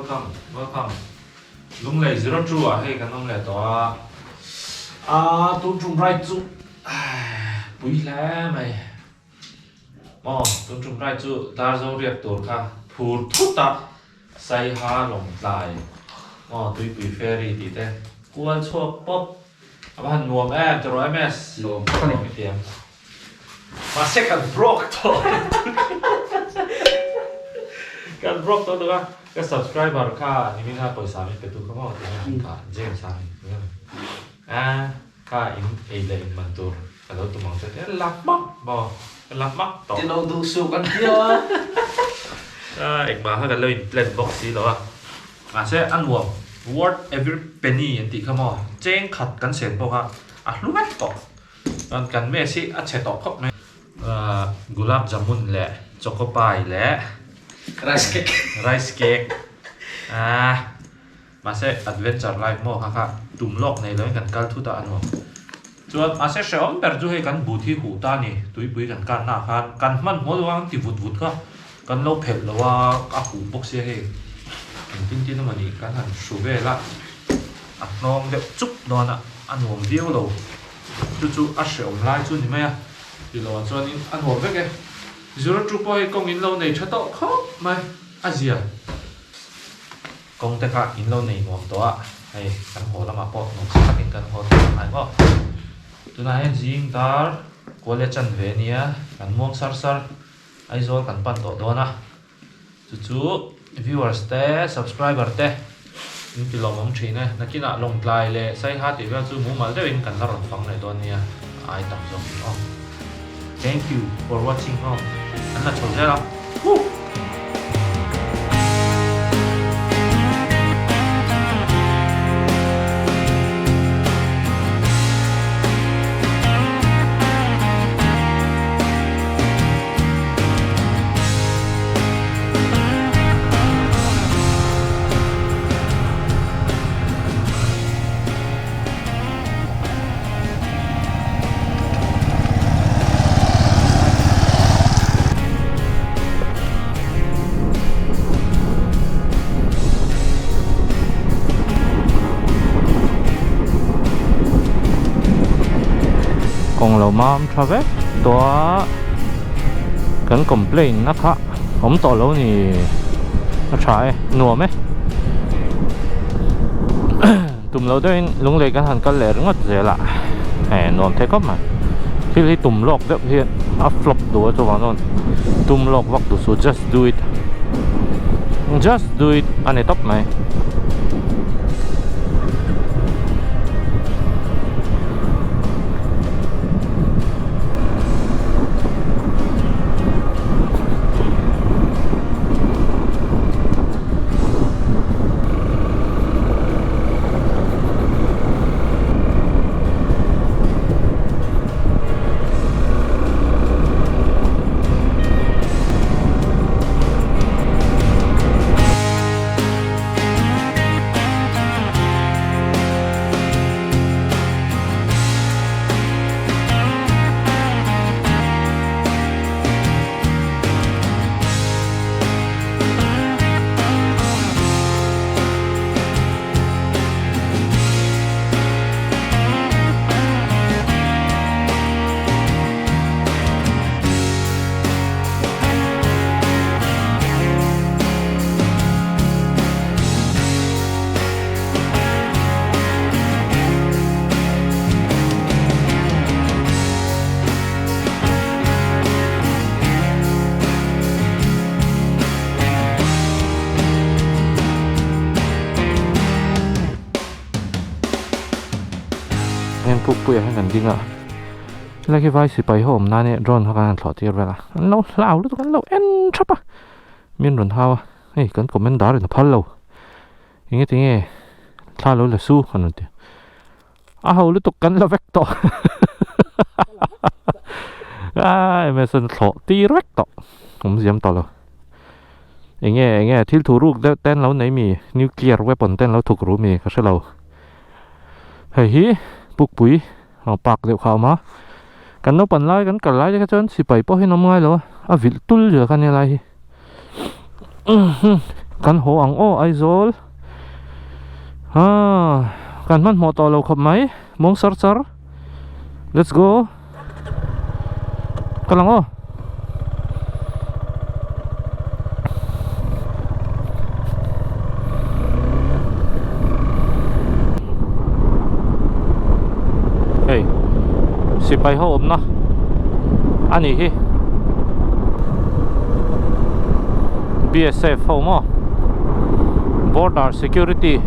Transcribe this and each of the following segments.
Welcome welcome Lunglei 02 ah hei kan awm leh tawh a ah tun tum ride chu pui hle mai maw tun tum ride chu Darzo riak tur kha phur thut a Saiha Lawngtlai maw Tuipui Ferry tih te kual chhuak pawp a va han nuam em ti rawh MS Nuam tak a ni. Nuam i ti em. Mahse kan broke tawh kan broke tawh tuk a ka subscriber kha nimin a pawisa min pe tu kha maw tih nge kha James a ni a kha in ei leh in man tur ka lo tum ang che tia la hmak maw ka la hmak tawh Ti lo duh suh kan tia a engmah kha kan lo in plan bawk si lo a mahse a nuam worth every penny an tih kha maw cheng khat kan sen pawh kha a hlu vek tawh. Chuan kan mess hi a chhe tawh khawp mai. Gulab jamun leh choco pie leh Rice cake. Rice cake. Ahh mahse adventure life maw kha kha tum lawk nei loin kan kal thut a a nuam. Chuan mahse hrehawm ber chu hei kan but hi huh ta a ni. Tuipui kan kan naah khan kan hmanhmawh deuh a kan ti vut vut kha kan lo phelh lo a a huh bawk sia hei engtin tin emaw ni kan han hru vel a a hnawng deuh chup dawn a a nuam viau lo. Chu chu a hreawm lai chu ni mai a, ti lo ah chuanin a nuam vek e. Zero two pawh hei kawng in lo nei tha tawh khawp mai, a zia. Kawng te kha in lo nei nuam tawh a, hei kan haw lamah pawh nuam sa takin kan haw tawh ang aw. Tunah hian zing dar kual e chan ve nia, kan muang sar sar Aizawl kan pan tawh dawn a. Chu chu viewers te subscriber te in ti lawmawm thin e. Nakinah Lawngtlai leh Saiha tih vel chu mumal deuhin kan la rawn fang leh dawn nia a ai tam zawk in aw. Thank you for watching aw. An la chho zel a. Woo! Kawng lo mam tha vek tawh a kan complain na kha awm tawh lo ni a tha e nuam e tum lo deuhin lunglei kan han kal leh ringawt zel a hei nuam thei khawp mai thil hi tum lawk deuh hian a flop duh a chuvang chuan tum lawk vak duh suh just do it just do it a ni tawp mai. Heng pukpuiah hian kan ding a helai khi vai sipai ho awm nan hi drone ho khan an thlawh tir vel a an lo hlau lutuk an lo en thap a min rawn hau a hei kan commander in a phal lo enge tinge thla lo la su an rawn ti a ho lutuk kan la vek tawh a emerson thlawh tir vek tawh awmziam tawh lo enge enge thil thu ruk deuh te an lo nei mi nuclear weapon te an lo thuk ru mi ka hre lo hei hi pukpui park deuh kha a awm a kan naupang lai kan kal lai te kha chuan sipai pawh hi an awm ngai lo a a vilh tul zel kha nia lai hi. Kan haw ang aw Aizawl. Haa kan hmanhmawh tawh lo khawp mai mawng sar char let's go ka lang aw. Hei sipai ho awmna a nih hi BSF ho maw border security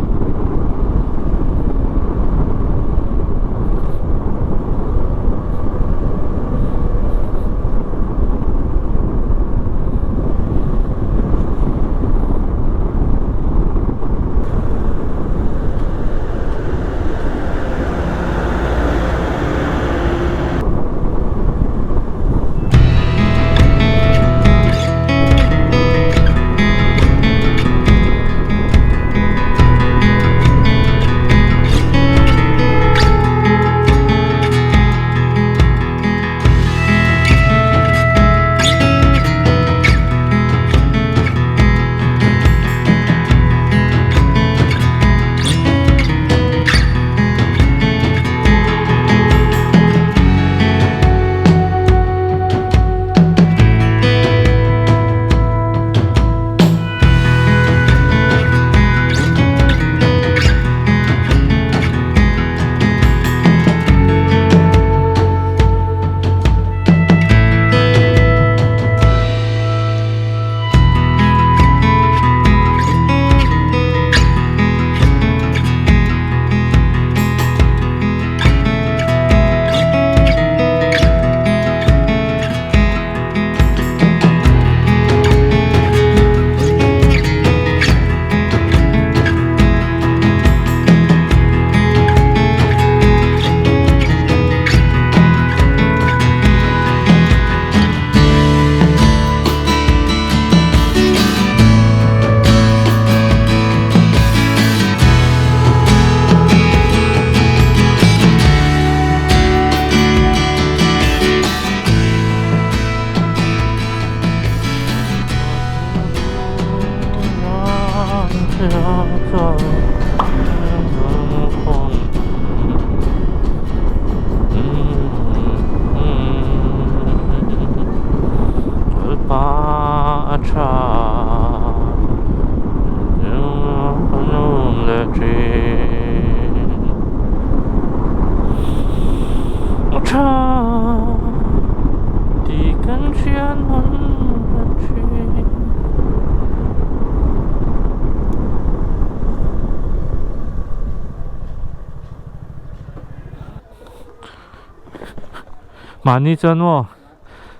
Mahni chuan maw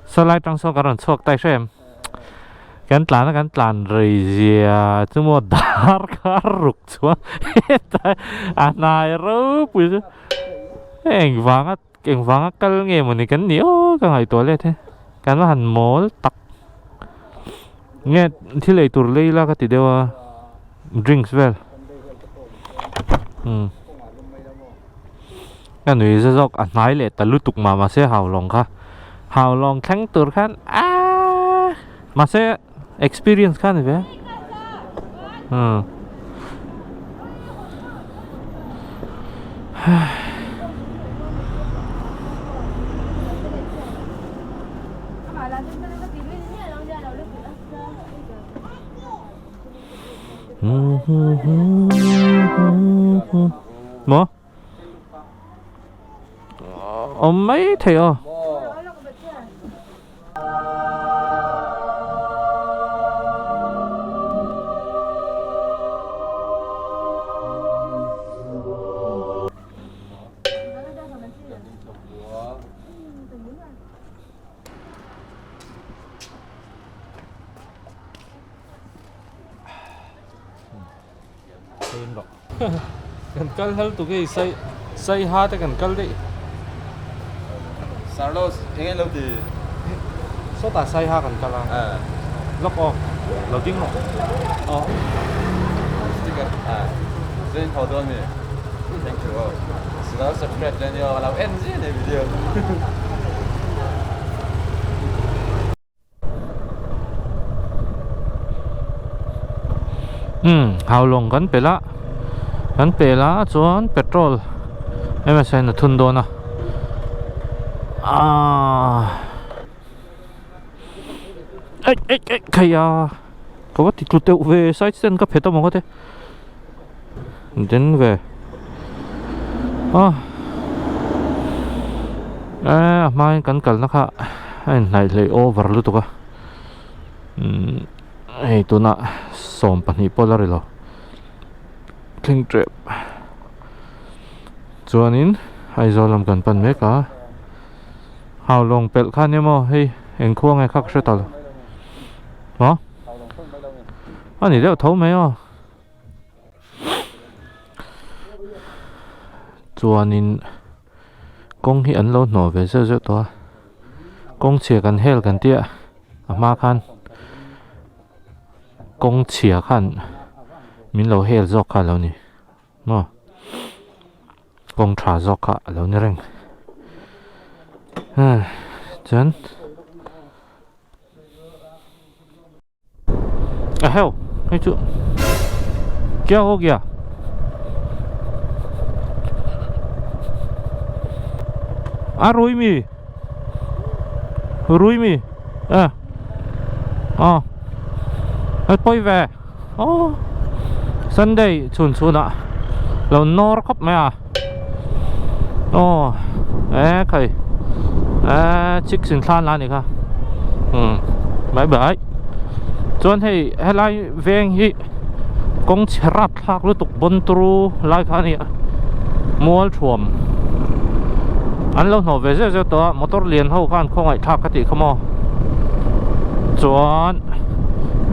sawlai tang sawn kan rawn chhuak ta i hre em kan tlan a kan tlan rei zia chu maw dar kha a ruk chuan hetlai a hnai ropui chu engvanga Engvanga kal nge mawni kan nih aw ka ngaihtuah let he. Kan va han mawl tak. Nge thil ei tur lei la ka ti deuh a drinks vel. Umm. Ka nui za zawk a hnai leh ta lutuk mah mahse haulawng kha. Haulawng thleng tur khan aaa mahse experience kha ni ve. Umm. Maw? Awm mai thei aw. Kan kal hal tuk hei sai saiha te kan kal daih. Sarlos eng lo ti. Sawtah saiha kan kal a. Lawk aw lo ding rawh. Aw. Sticker a chuan in tho dawn mi. Thank you aw. Silo subscribe chuan i aw ka lo en zia nei video. Umm haulawng kan pelh a kan pel a chuan petrol M_S hian a thun dawn a aaa eih eih eih khai a ka va ti tlu deuh ve side stand ka phet a maw ka ti den ve a a hmain kan kalna kha a inhnaih hleih over lutuk a umm. Hei tunah 12 pawh la ri lo thleng tep chuanin Aizawl lam kan pan mek a Haulawng pelh kha nia maw hei eng khua nge kha ka hre ta lo maw a ni deuh tho mai aw chuanin kawng hi an lo hnawh ve zeuh zeuh tawh a kawng chhia kan hel kan tia. A hma khan kawng chhia khan min lo hel zawk kha a lo ni maw kawng tha zawk kha a lo ni reng chuan a heuh hei chu kya ho gya a rui mi. Rui mi à ờ poi ve ô Sunday chhun chhun ah lo nawr khawp mai a aw e khai e chik sin thlan la ni kha um bye bye chuan hei helai veng hi kawng chhe rap thlak lutuk bawn turu lai kha a ni a mual thuam an lo hnawh ve zeuh zeuh tawh a motor lian ho khan khawngaih thlak ka tih kha maw chuan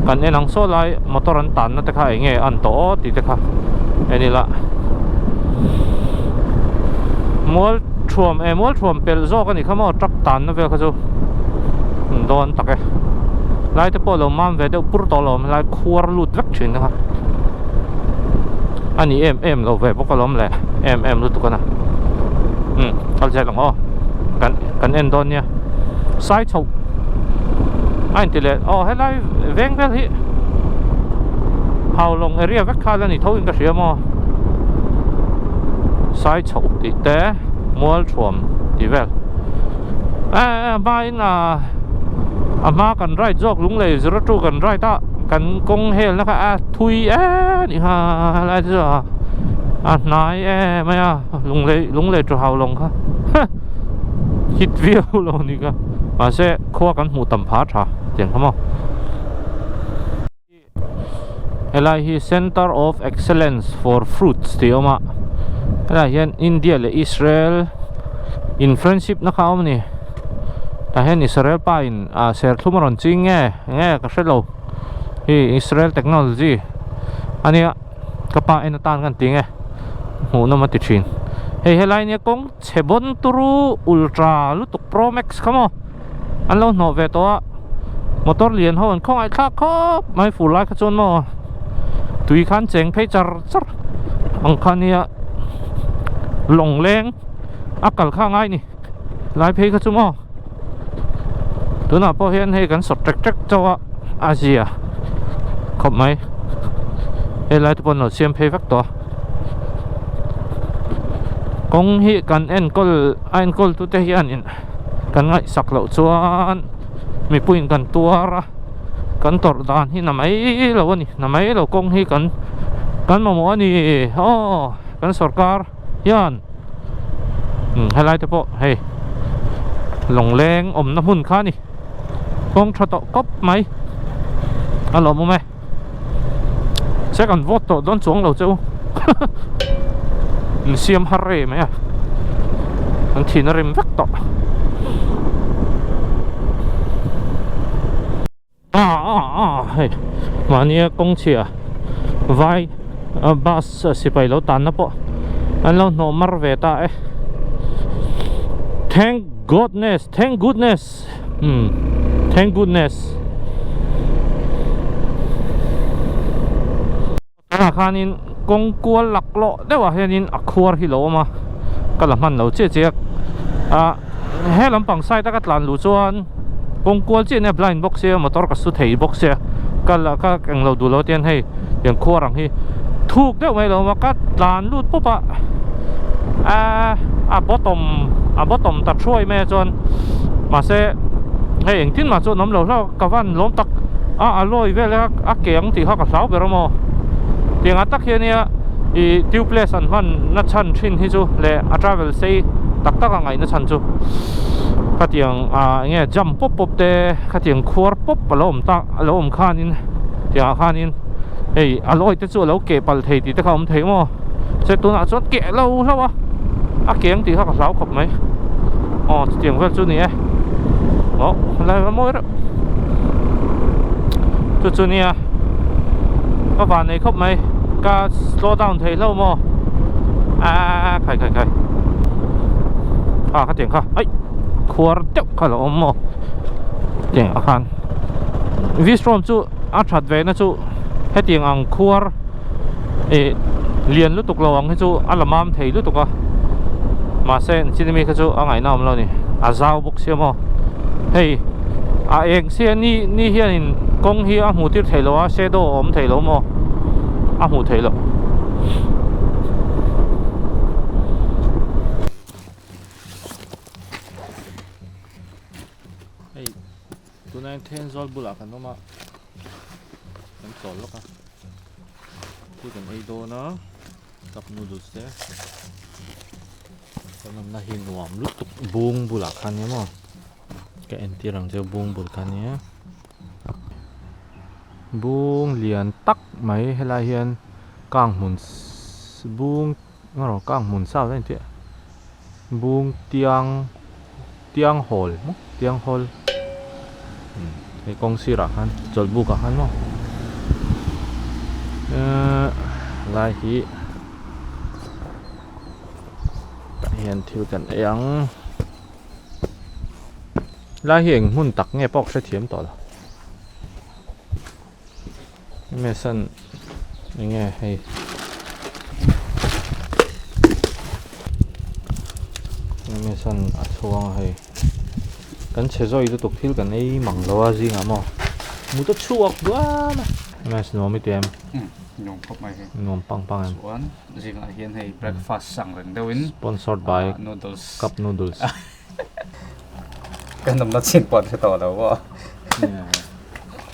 kan en ang saw lai motor an tan na te kha eng nge an tawh aw tih te kha en ila mual thuam eh mual thuam pelh zawk a nih kha maw truck tan na vel kha chu dawn tak e lai te pawh lo mam ve deuh pur tawh lo awm helai khuar lut vek thin te kha a ni em em lo ve bawk alawm le em em lutuk a na umm kal zel ang aw kan kan en dawn nia sai chhoh a inti leh aw helai veng vel hi Haulawng area vek kha la ni tho in ka hria maw sai chhoh tih te mual thuam tih vel eh hmain ah a hma kan ride zawk lunglei zero two kan ride a kan kawng hel na kha a thui em ni kha helai te chu a a hnai em mai a lunglei lunglei to Haulawng kha hit viau lo ni kha mahse khua kan hmuh tam phah tha tiang kha maw. Helai hi Centre of Excellence for Fruits tih a awm a helaiah hian India leh Israel in friendship na kha a awm a ni tah hian Israel pa in ah serthlum a rawn ching nge nge ka hre lo hei Israel technology a nia ka pa en atan ka ti nge hmuh nawm a ti thin hei helai nia kawng chhe bawn turu ultra lutuk pro max kha maw. An lo hnawh ve tawh a motor lian ho an khawngaih thlak khawp mai fur lai kha chuan maw tui khan cheng phei char char ang kha nia lawng leng a kal kha ngai ni lai phei kha chu maw tunah pawh hian hei kan sawt ṭek ṭek chauh a a zia khawp mai helai te pawh an lo siam phei vek tawh a kawng hi kan enkawl a enkawl tute hianin. Kan ngaihsak loh chuan mipuiin kan tuar a, kan tawrh dan hi na mai lo a ni, na mai lo kawng hi kan kan mamawh a ni aw kan sorkar hian helai te pawh hei lawngleng awmna hmun kha a ni kawng tha tawh kawp mai a lawmawm e se kan vote tawh dawn chuang lo che u in siam har rei mai a an thin a rim vek tawh a a a hei mahnia kawng chhia vai bus sipai lo tanna pawh an lo hnawh mar ve ta e thank godness thank goodness. Um thank goodness tunah khanin kawng kual laklawh deuhah hianin a khuar hi lo awm a ka la hman lo chiah chiah a he lampang side a ka tlan luh chuan kawng kual chiah nia blind bawk sia motor ka su thei bawk sia. Ka la ka englo duh lo tian hei tiang khuar ang hi thuk deuh mai lo awm a ka tlan lut pup a aaa a bottom a bottom ta thuai mai a chuan mahse hei engtin mah chuan awm lo hlauh ka van lawm tak a a lawi vel a a ke ang tih kha ka hlau ber a maw tiang ah tak hian nia ih tubeless an hman na chhan thin hi chu leh a travel sei tak tak a ngaihna chhan chu khatiang ah eng nge jump pawp pawp te khatiang khuar pawp a lo awm tak a lo awm khanin tiangah khanin hei a lawi te chu a lo keh palh thei tih te kha a awm thei maw se tunah chuan keh lo hlauh a a keh ang tih kha ka hlau khawp mai aw chutiang vel chu a ni e aw helai va mawi reuh chu chu nia ka van nei khawp mai ka slow down thei hlauh maw aaa khai khai khai a khatiang kha aih khuar deuh kha a lo awm maw tiang ah khan vistron chu a that ve na chu hetiang ang khuar ih lian lutuk lo ang hi chu a la mam thei lutuk a mahse chini mi kha chu a ngaihna awm lo a ni a zau bawk sia maw hei a eng sia ni ni hianin kawng hi a hmuh tir theih loh a shadow a awm thei lo maw a hmuh theih loh. Hei tunah hian Thenzawl bulah kan awm a kan chawl lawk a thil kan ei dawn a cup noodles te kan awmna hi nuam lutuk bung bulah khan nia maw ka entir ang che bung bul kha nia bung lian tak mai helai hian kang hmun bung erawh kang hmun sa a inti bung tiang tiang hawl maw tiang hawl umm hei kawng sirah khan chawlh buk ah khan maw ehh lai hi tah hian thil kan ei ang lai hi eng hmun tak nge pawh ka hrethiam tawh lo Mason enge hei Mason a chhuang a hei kan chhe zawi lutuk thil kan ei mang lo a zingah maw mut a chhuak duam a Mason nuam i ti em nuam khawp mai hei nuam pang pang em chuan zingah hian hei breakfast sang reng deuhin sponsored by noodles cup noodles Kan awmna chin pawh an hre tawh lo maw?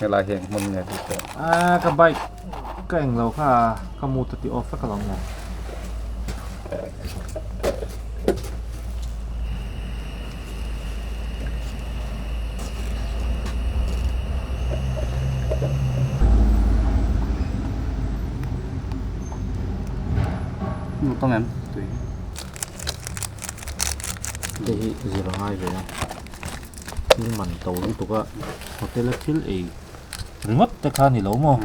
Helai hian hmun nge tih pawh. A ka bike ka eng lo kha ka mood a ti off vek alawm le. Tawng em tui. Te hi zir a ngai ve a thil man to lutuk a hotel a thil ei ringawt te kha a ni lo maw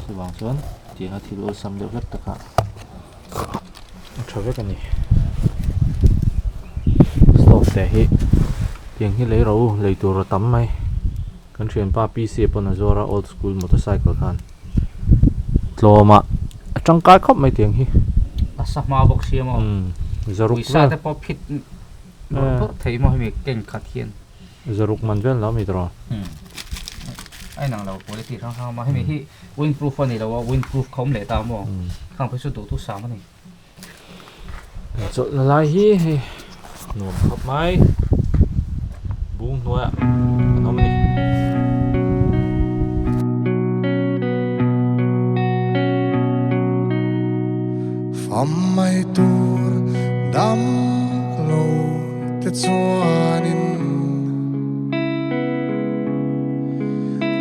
chuvang chuan tianga thil awlsam deuh hlek te kha a tha vek a ni stove te hi tiang hi lei ro lei tur a tam mai kan thianpa P C pawn a zuar a old school motorcycle khan. Tlawm ah a tangkai khawp mai tiang hi. A sa hma bawk sia maw. Zaruk vel. Pawisa te pawh phit bawrh bawrh thei maw hemi ken khat hian. Zaruk man vel lo mi tawh. A inang lo quality hrang hrang a maw hemi hi windproof a ni lo a windproof kha awm leh ta maw. Khang phei chu duhtu sam a ni. Chawlhna lai hi hei nuam khawp mai bung hnuaiah an awm a ni. Fam mai tur dam lo te chuanin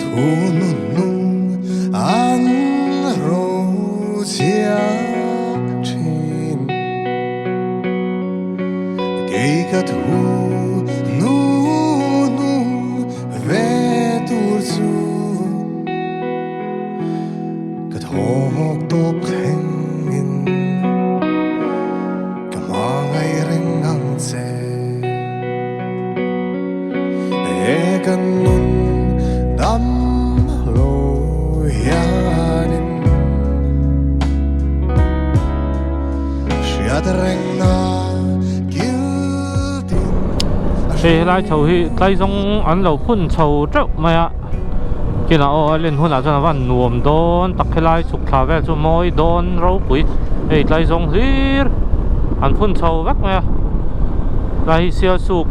Thu nun nung an ro chhia thin. Kei ka thu nu nung ve tur chu ka thawk tawp thlengin ka hmangaih reng ang che. He kan nun dam lo hianin hriat rengna kil tin Hei helai chho hi tlai zawng an lo phun chho teuh mai a. Kinah aw a len hunah chuan a van nuam dawn tak helai chhuk thla vel chu mawi dawn ropui hei tlai zawng hlir an phun chho vek mai a tlai hi Sialsuk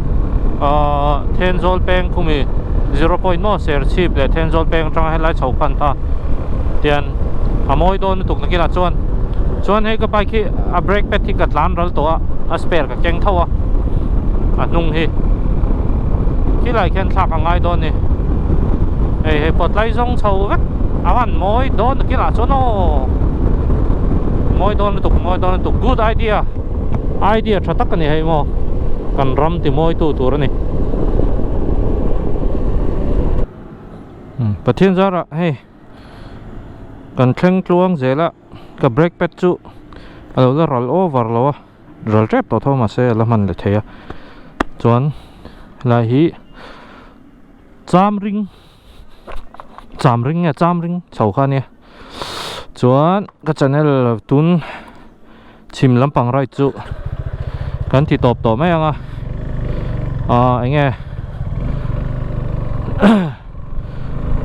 ahh Thenzawl peng khumi zero point maw Serchhip leh Thenzawl peng atanga helai chho khan ta tian a mawi dawn lutuk na kinah chuan chuan hei ka bike hi a brake pad hi ka tlan ral tawh a a spare ka keng tho a a hnung hi khilai khian thlak a ngai dawn a ni hei hei pawt lai zawng chho vek a han mawi dawn a kinah chuan aw mawi dawn lutuk mawi dawn lutuk good idea idea tha tak a ni hei maw kan ram ti mawi tu tur a ni Pathian zarah hei kan thleng tluang zel a ka brake pad chu a lo la ral over lo a ral tep tawh tho mahse a la hman leh thei a chuan helai hi cham ring cham ring nge cham ring chho kha ania chuan ka channel tun chhim lampang right chu kan ti tawp tawh mai ang a ah eng nge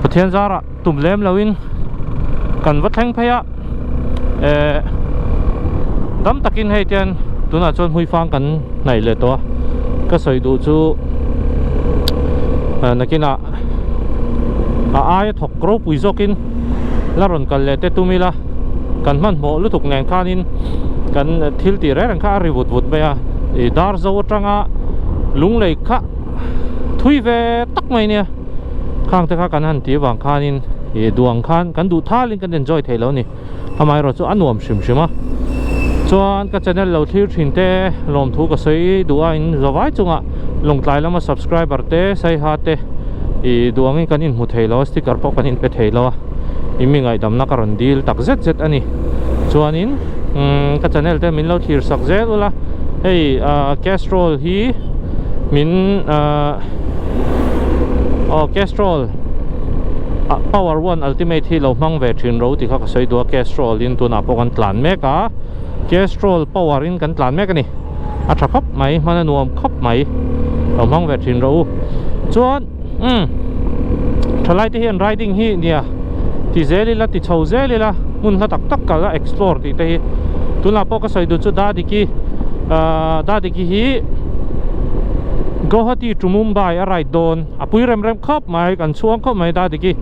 Pathian zarah tum lem lo in kan va thleng phei a eh dam takin hei tian tunah chuan hmuifang kan hnaih leh tawh a ka sawi duh chu nakinah a aia thawk ropui zawkin la rawn kal leh te tum ila kan hmanhmawh lutuk nen khanin kan thil tih reng reng kha a ri vut vut mai a ih dar zo atanga lunglei kha thui ve tak mai nia khang te kha kan han tih avang khanin ih duang khan kan duh thalin kan enjoy theih lo a ni amaherawh chu a nuam hrim hrim a chuan ka channel lo thlir thin te lawmthu ka sawi duh a in zawai chungah lawngtlai lama subscriber te saiha te ih duangin kan inhmu thei lo a sticker pawh kan inpe thei lo a in mi ngaihdamna ka rawn dil tak zet zet a ni chuanin umm ka channel te min lo thlir sak zel ula hei ah castrol hi min ah aw castrol ah power one ultimate hi lo hmang ve thin ro tih kha ka sawi duh a castrol in tunah pawh kan tlan mek a castrol power in kan tlan mek a ni a tha khawp mai hman a nuam khawp mai lo hmang ve thin ro u chuan umm thalai te hian riding hi nia ti zel ila ti chho zel ila hmun hla tak tak kal a explore tih te hi tunah pawh ka sawi duh chu Dadiki ahh Dadiki hi Guwahati to Mumbai a ride dawn a pui rem rem khawp mai kan chhuang khawp mai Dadiki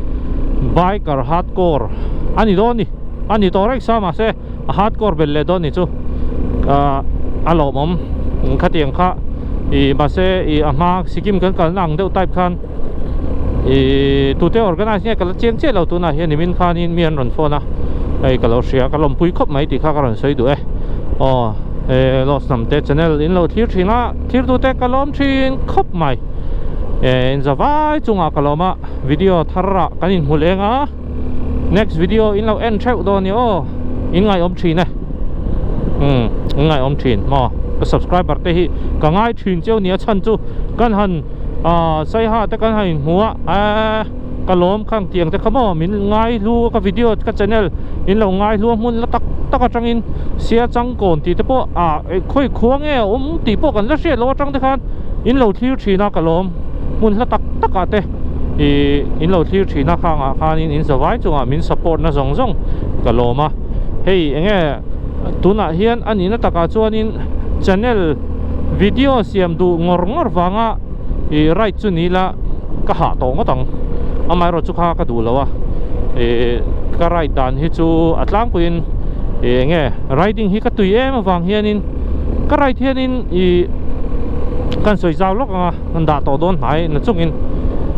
biker hardcore a ni dawn a ni a ni tawh reng sa mahse a hardcore belh leh dawn ni chu ahh a lawmawm khatiang kha ih mahse ih a hma Sikkim kan kalna ang deuh type khan ih tute organize nge ka la chiang chiah lo tunah hian nimin khanin mi an rawn phone a hei ka lo hria ka lawmpui khawp mai tih kha ka rawn sawi duh e aw he Lost hnam te channel in lo thlir thin a thlir tute ka lawm thin khawp mai eh in za vai chungah ka lawm a video thar ah kan inhmu leng a. Next video in lo en theuh dawn ni aw in ngaihawm thin e umm in ngaihawm thin maw ka subscriber te hi ka ngai thin cheu nia chhan chu kan han ah saiha te kan han inhmu a eh ka lawm khang tiang te kha maw min ngai hlu ka video ka channel in lo ngai hlu a hmun la tak tak atangin sia changkawn tih te pawh ah khawi khua nge a awm tih pawh kan la hriat loh atang te khan in lo thlir thin a ka lawm hmun hla tak tak ah te. Ih in lo thlir thin a khangah khanin in zavai chungah min support na zawng zawng ka lawm a hei enge tunah hian a nihna takah chuanin channel video siam duh ngawr ngawr vanga ih right chu ni ila ka hah tawh ngawt ang amaherawh chu kha ka duh lo a ih ka ride dan hi chu a tlangpuiin ih enge riding hi ka tui em avang hianin ka ride hianin ih kan sawi zau lawk ang a. An dah tawh dawn hnai na chungin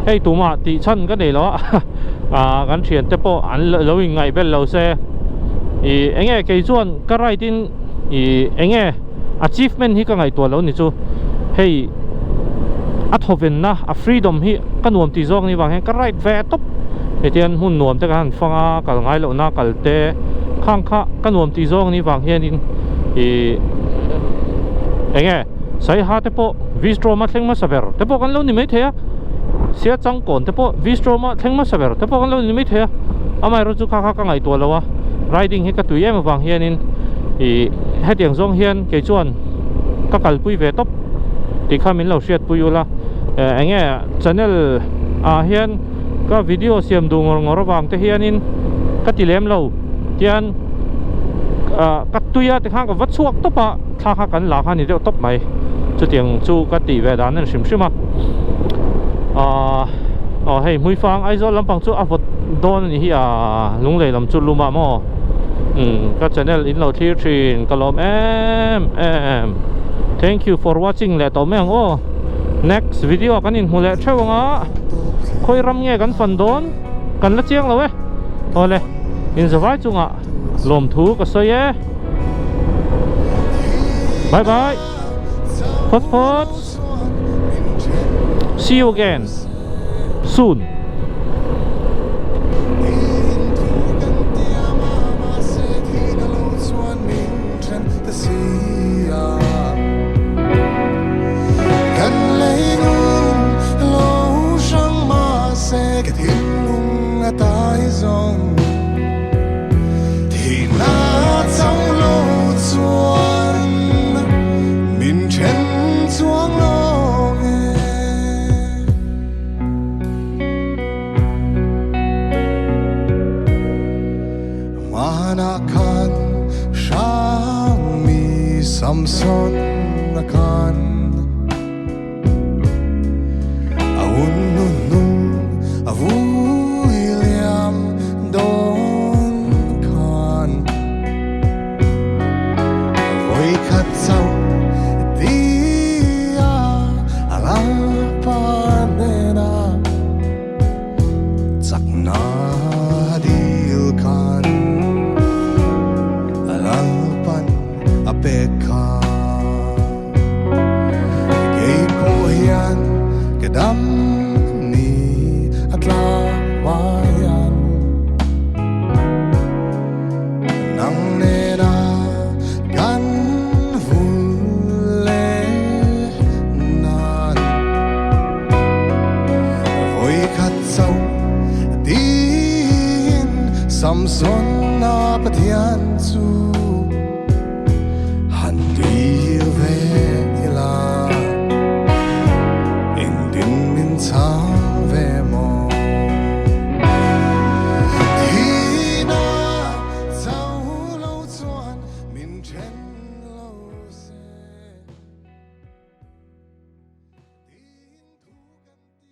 hei tumah tih chhan ka nei lo a ah kan thian te pawh an lo inngaih vel lo se ih eng nge kei chuan ka ride in ih eng nge achievement hi ka ngaihtuah lo ni chu hei a thawvenna a freedom hi ka nuam tih zawk ni vang hian ka ride ve tawp hetiang hmun nuam te ka han fang a kal ngai loh na kal te khang kha ka nuam tih zawk ni vang hianin ih eng nge. Saiha te pawh Vistrom-a thleng hmasa ber te pawh kan lo ni maithei a, Sia Changkawn te pawh Vistrom-a thleng hmasa ber te pawh kan lo ni maithei a, amaherawhchu chu kha kha ka ngaihtuah lo a, riding hi ka tui em avang hianin ih hetiang zawng hian kei chuan ka kalpui ve tawp tih kha min lo hriatpui ula, eng nge channel ah hian. Ka video siam duh ngawr ngawr avang te hianin ka ti lem lo. Tian ah ka tui a tikhan ka va chhuak tawp a, thla kha kan la kha a ni deuh tawp mai. Chutiang chu ka tih ve dan a ni hrim hrim a. Ah aw hei Hmuifang Aizawl lampang chu a vawt dawn a ni hi a, Lunglei lam chu lum a maw? Umm ka channel in lo thlir thin ka lawm em em. Thank you for watching leh tawh mai ang aw. Next video ah kan inhmu leh theuh ang a, khawi ram nge kan fan dawn kan la chiang lo e. Awle, inzavai chungah lawmthu ka sawi e. Bye bye. Phawt phawt. See you again soon. Hmanah khan hrangmi Samson a khan A hun hnuhnung a vui liam dawn khan Vawikhat chauh tia a lalpa hnenah Chakna dil khan a lalpan a pek kha. Kei pawh hian ka dam ni a tlak hma hian nang nena kan vul leh nan. Vawikhat chauh tiin Samson a Pathian chu.